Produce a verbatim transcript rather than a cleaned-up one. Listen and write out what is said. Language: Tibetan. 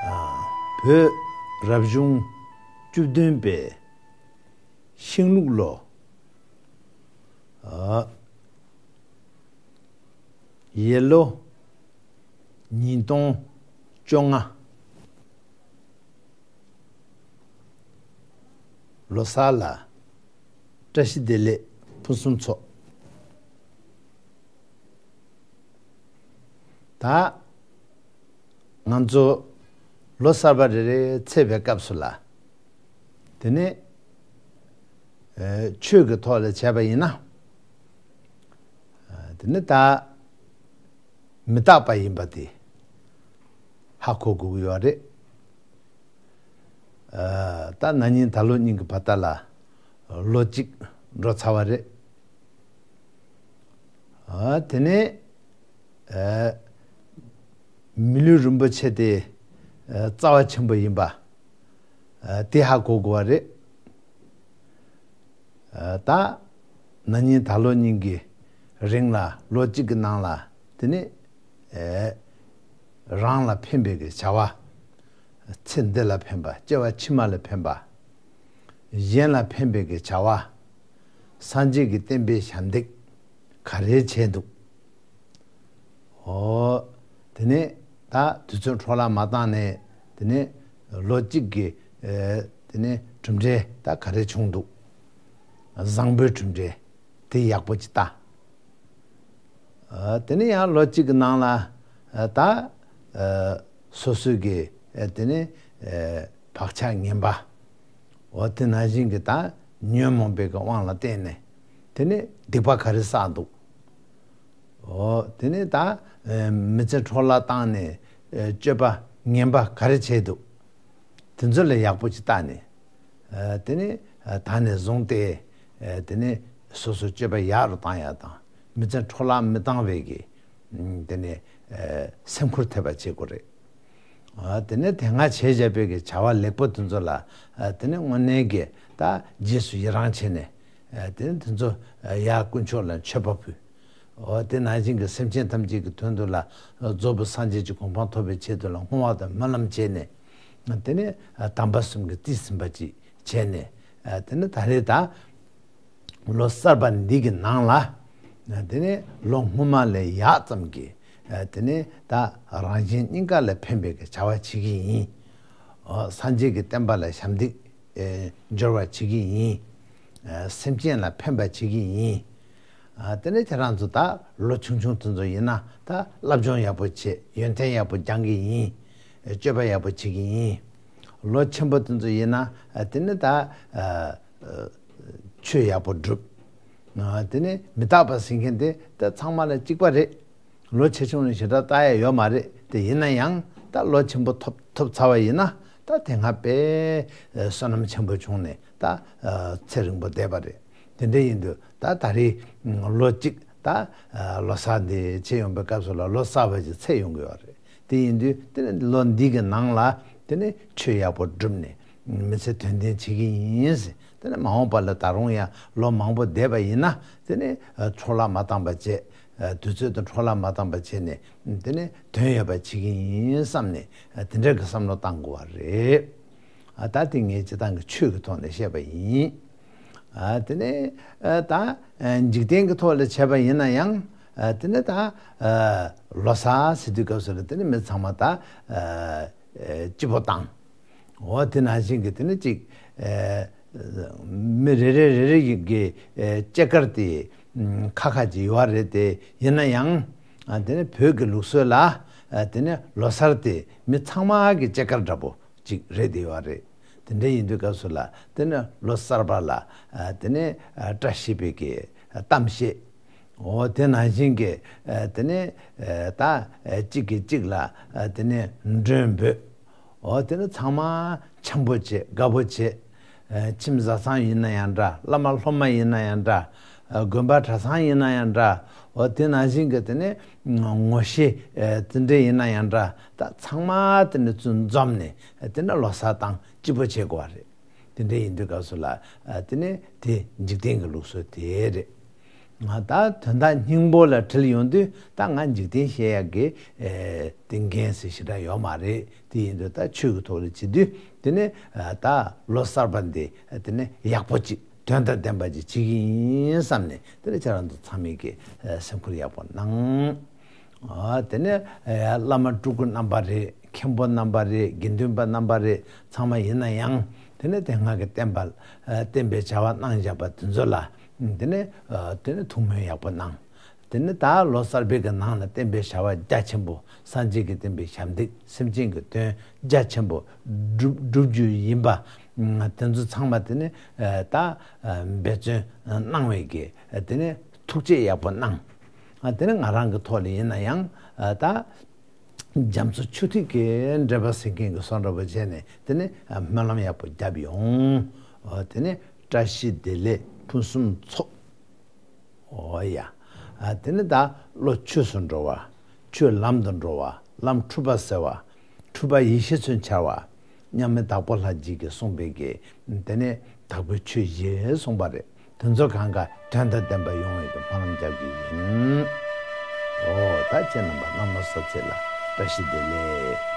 བོད་རབ་བྱུང་བཅུ་བདུན་པའི་ཤིང་ལུག་ལོ། ཡར་ལོ་ཉིས་སྟོང་བཅོ་ལྔ། ལོ་གསར་ལ་བཀྲ་ཤིས་བདེ་ལེགས་ཕུན་སུམ་ཚོགས། ད་ང་ཚོ་ལོ་གསར་པ་རེ་རེ་ཚེས་པའི་སྐབས་སུ་ལ། དེ་ནས་ཆོས་ཀྱི་ཐོག་ལ་བྱས་པ་ཡིན་ན། དེ་ནས་ད་མི་རྟག་པ་ཡིན་པ་དེ་ཧ་གོ་དགོས་ཀྱི་ཡོད་རེད། ད་ན་ནིང་ད་ལོ་གཉིས་ཀྱི་བར་ཐག་ལ་ལོ་གཅིག་འགྲོ་ཚར་བ་རེད། དེ་ནས་མི་ལུས་རིན་པོ་ཆེ་དེ་རྩ་བ་ཆེན་པོ་ཡིན་པ་དེ་ཧ་གོ་དགོས་པ་རེད། ད་ན་ནིང་ད་ལོ་གཉིས་ཀྱི་རིང་ལ་ལོ་གཅིག་གི་ནང་ལ་དེ་ནས་རང་ལ་ཕན་པའི་གི་བྱ་བ། ཚེ་འདི་ལ་ཕན་པ། སྐྱེ་བ་ཕྱི་མ་ལ་ཕན་པ། གཞན་ལ་ཕན་པའི་གི་བྱ་བ། སངས་རྒྱས་ཀྱི་བསྟན་པའི་ཞབས་འདེགས་ག་རེ་བྱས་འདུག་འོ། དེ་ནས་ད་དུས་ཚོད་འཕྲོ་བརླག་མ་བཏང་ནས། དེ་ནས་ལོ་གཅིག་གི་དེ་ནས་གྲུབ་འབྲས་ད་ག་རེ་བྱུང་འདུག་བཟང་པོའི་གྲུབ་འབྲས་དེ་ཡག་པོ་ཅིག་ལྟ། དེ་ནས་ཡང་ལོ་གཅིག་གི་ནང་ལ་ད་སོ་སོའི་གི་དེ་ནས་བག་ཆགས་ངན་པ། འོ་དེ་ནང་བཞིན་གྱི་ད་ཉོན་མོངས་པའི་གི་དབང་ལ་བརྟེན་ནས་དེ་ནས་སྡིག་པ་ག་རེ་བསགས་འདུག་འོ་དེ་ནས་ད་མི་ཚེ་འཕྲོ་བརླག་བཏང་ནས་སྤྱོད་པ་ངན་པ་ག་རེ་བྱས་འདུག་དེ་ཚོ་ལ་ཡག་པོ་ཅིག་བལྟས་ནས། དེ་ནས་ད་ནས་བཟུང་སྟེ་དེ་ནས་སོ་སོ་སྤྱོད་པ་ཡག་རུ་བཏང་ཡག་དང་། མི་ཚེ་འཕྲོ་བརླག་མི་བཏང་བའི་གི་དེ་ནས་སེམས་ཁུར་ཐེབས་པ་བྱེད་དགོས་རེད། དེ་ནས་དེ་སྔ་བྱས་བཞག་པའི་གི་བྱ་བ་ལེགས་པོ་དེ་ཚོ་ལ་དེ་ནས་དངོས་གནས་ཀྱི་ད་རྗེས་སུ་ཡི་རང་བྱས་ནས། དེ་ནས་དེ་ཚོ་ཡར་དཀོན་མཆོག་ལ་མཆོད་པ་ཕུལ། འོ་དེ་ནང་བཞིན་གྱི་སེམས་ཅན་ཐམས་ཅད་ཀྱི་དོན་དུ་ལ་རྫོགས་པའི་སངས་རྒྱས་ཀྱི་གོ་འཕང་ཐོབ་པའི་ཆེད་དུ་ལ་བསྔོ་བ་དང་སྨོན་ལམ་བྱས་ནས། དེ་ནས་དམ་པ་གསུམ་གྱི་རྩིས་ཟིན་པ་ཅིག་བྱས་ནས། དེ་ནས་ད་རེས་ད་ལོ་གསར་པ་འདི་གི་ནང་ལ། དེ་ནས་ལོ་སྔོན་མ་ལས་ཡག་ཙམ་གྱི་དེ་ནས་ད་རང་གཞན་གཉིས་ཀ་ལ་ཕན་པའི་གི་བྱ་བ་བྱེད་ཀྱི་ཡིན། འོ་སངས་རྒྱས་ཀྱི་བསྟན་པ་ལ་ཞབས་འདེགས་འབྱོར་བ་བྱེད་ཀྱི་ཡིན། སེམས་ཅན་ལ་ཕན་པ་བྱེད་ཀྱི་ཡིན། དེ་ནས་ཁྱེད་རང་ཚོ་ད་ལོ་ཆུང་ཆུང་དེ་ཚོ་ཡིན་ན་ད་བསླབ་སྦྱོང་ཡག་པོ་བྱེད། ཡོན་ཏན་ཡག་པོ་སྦྱང་གི་ཡིན། སྤྱོད་པ་ཡག་པོ་བྱེད་ཀྱི་ཡིན། ལོ་ཆེན་པོ་དེ་ཚོ་ཡིན་ན་དེ་ནས་ད་ཆོས་ཡག་པོ་སྒྲུབ། དེ་ནས་མི་རྟག་པ་ཟེར་མཁན་དེ་ད་ཚང་མ་ལ་གཅིག་པ་རེད། ལོ་ཆེ་ཆུང་ནི་ཞེ་དྲག་ལྟ་ཡ་ཡོད་མ་རེད། དེ་ཡིན་ན་ཡང་ད་ལོ་ཆེན་པོ་ཐོབ་ཐོབ་ཚར་བ་ཡིན་ན་ད་དེ་སྔ་དཔེ་བསོད་ནམས་ཆེན་པོ་བྱུང་ནས་ད་ཚེ་རིང་པོ་བསྡད་པ་རེད། དེ་འདྲ་ཡིན་དུས་ད་ད་རེས་ལོ་གཅིག་ད་ལོ་གསར་འདི་ཆེ་ཡོང་པའི་སྐབས་སུ་ལ་ལོ་གསར་པ་ཅིག་ཚེས་ཡོང་གི་ཡོད་རེད། དེ་ཡིན་དུས་དེ་ནི་ལོ་འདི་གི་ནང་ལ་དེ་ནི་ཆོས་ཡག་པོ་བསྒྲུབས་ནས་མི་ཚེ་དོན་ལྡན་བྱེད་ཀྱི་ཡིན་ཟེར། དེ་ནི་མ་འོངས་པ་ལ་ད་རུང་ཡང་ལོ་མང་པོ་བསྡད་པ་ཡིན་ན་དེ་ནི་འཕྲོ་བརླག་མ་བཏང་པ་བྱས། དུས་ཚོད་དང་འཕྲོ་བརླག་མ་བཏང་པ་བྱས་ནས་དེ་ནི་དོན་ཡོད་པ་བྱེད་ཀྱི་ཡིན་བསམ་ནས་དེ་འདྲ་གི་བསམ་བློ་བཏང་དགོས་པ་རེད། ད་དེ་ངས་སྤྱིར་བཏང་གི་ཆོས་ཀྱི་ཐོག་ནས་བཤད་པ་ཡིན། དེ་ནས་ད་འཇིག་རྟེན་གྱི་ཐོག་ལ་བྱས་པ་ཡིན་ན་ཡང་དེ་ནི་ད་ལོ་གསར་ཟེར་དུས་སྐབས་སུ་ལ་དེ་ནི་མི་ཚང་མ་ད་སྐྱིད་པོ་བཏང་། འོ་དེ་ནང་བཞིན་གྱི་དེ་ནི་གཅིག་མི་རེ་རེ་རེ་རེ་ཡི་གི་སྐྱེས་སྐར་དེ་ཁ་ཁ་ཅིག་ཡོད་རེད། དེ་ཡིན་ན་ཡང་དེ་ནི་བོད་ཀྱི་ལུགས་སྲོལ་ལ་དེ་ནི་ལོ་གསར་དེ་མི་ཚང་མ་གི་སྐྱེས་སྐར་འདྲ་པོ་ཅིག་རེད་དེ་ཡོད་རེད། དེ་འདྲ་ཡིན་དུས་སྐབས་སུ་ལ་དེ་ནི་ལོ་གསར་པ་ལ་དེ་ནི་བཀྲ་ཤིས་པའི་གི་གཏམ་བཤད། འོ་དེ་ནང་བཞིན་གྱི་དེ་ནི་ད་གཅིག་གིས་གཅིག་ལ་དེ་ནི་མགྲོན་འབོད། འོ་དེ་ནི་ཚང་མ་འཆམ་པོ་བྱེད། དགའ་པོ་བྱེད། ཁྱིམ་བཟའ་ཚང་ཡིན་ན་ཡང་འདྲ། བླ་མ་སློབ་མ་ཡིན་ན་ཡང་འདྲ། དགོན་པ་གྲྭ་ཚང་ཡིན་ན་ཡང་འདྲ། འོ་དེ་ནང་བཞིན་གྱི་དེ་ནི་ངོ་ཤེས་དེ་འདྲ་ཡིན་ན་ཡང་འདྲ། ད་ཚང་མ་དེ་ནི་ཚུར་འཛོམས་ནས་དེ་ནི་ལོ་གསར་བཏང་སྐྱིད་པོ་བྱེད་དགོས་པ་རེད། དེ་འདྲ་ཡིན་དུས་སྐབས་སུ་ལ་དེ་ནི་དེ་འཇིག་རྟེན་གྱི་ལུགས་སྲོལ་དེ་རེད། ང་ད་དོན་དག་སྙིང་པོ་ལ་དྲིལ་ཡོང་དུས་ད་ང་འཇིག་རྟེན་བཤད་ཡག་གི་ཨེ་ཏིང་འགན་ཟེར་ཞེ་དྲག་ཡོད་མ་རེད། དེ་ཡིན་དུས་ད་ཆོས་ཀྱི་ཐོག་ལ་བྱེད་དུས་དེ་ནས་ཨ་ད་ལོ་གསར་པ་འདི་དེ་ནས་ཡག་པོ་ཅིག་དོན་དང་ལྡན་པ་ཅིག་བྱེད་ཀྱི་ཡིན་བསམ་ནས་དེ་ནས་ཁྱེད་རང་ཚོ་ཚང་མས་ཀྱི་ཨ་སེམས་ཁུར་ཡག་པོ་གནང་། ཨ་དེ་ནས་ཨ་བླ་མ་སྤྲུལ་སྐུ་རྣམ་པ་རེད། མཁན་པོ་རྣམ་པ་རེད། དགེ་འདུན་པ་རྣམ་པ་རེད། ཚང་མ་ཡིན་ན་ཡང་དེ་ནས་དེ་སྔ་གི་བསྟན་པ་ཨ་བསྟན་པའི་བྱ་བ་གནང་བཞག་པ་དེ་ཚོ་ལ་དེ་ནས་ཨ་དེ་ནས་ཐུགས་སྨོན་ཡག་པོ་གནང་། དེ་ནས་ད་ལོ་གསར་པའི་གི་ནང་ལ་བསྟན་པའི་བྱ་བ་རྒྱ་ཆེན་པོ། སངས་རྒྱས་ཀྱི་བསྟན་པའི་ཞབས་འདེགས། སེམས་ཅན་གྱི་དོན་རྒྱ་ཆེན་པོ་སྒྲུབ་སྒྲུབ་རྒྱུ་ཡིན་པ་དེ་ཚོ་ཚང་མ་དེ་ནས་ཨ་ད་ཨ་འབད་བརྩོན་གནང་བའི་གི་དེ་ནས་ཐུགས་རྗེ་ཡག་པོ་གནང་། ཨ་དེ་ནས་ང་རང་གི་ཐོག་ལ་ཡིན་ན་ཡང་ཨ་ད་རྒྱ་མཚོ་ཆུ་ཐིགས་ཀྱི་འགྲེལ་པ་ཟེར་མཁན་གྱི་བཟོ་འདྲ་པོ་བྱས་ནས་དེ་ནས་ཨ་སྨོན་ལམ་ཡག་པོ་བརྒྱབ་ཡོང་། ཨ་དེ་ནས་བཀྲ་ཤིས་བདེ་ལེགས་ཕུན་སུམ་ཚོགས། ཨོ་ཡ། ཨ་དེ་ནས་ད་བློ་ཆོས་སུ་འགྲོ་བ། ཆོས་ལམ་དུ་འགྲོ་བ། ལམ་འཁྲུལ་པ་སེལ་བ། འཁྲུལ་པ་ཡེ་ཤེས་སུ་འཆར་བ། མཉམ་མེད་དྭགས་པོ་ལྷ་རྗེ་གིས་གསུངས་པའི་གི་དེ་ནས་དྭགས་པོའི་ཆོས་བཞི་གསུངས་པ་རེད། དེ་ཚོ་གང་ག་དོན་དང་ལྡན་པ་ཡོང་བའི་གི་སྨོན་ལམ་རྒྱག་གི་ཡིན། ཨོ་ད་ཁྱེད་རྣམ་པ་གནམ་ལོ་གསར་ཚེས་ལ་བཀྲ་ཤིས་བདེ་ལེགས།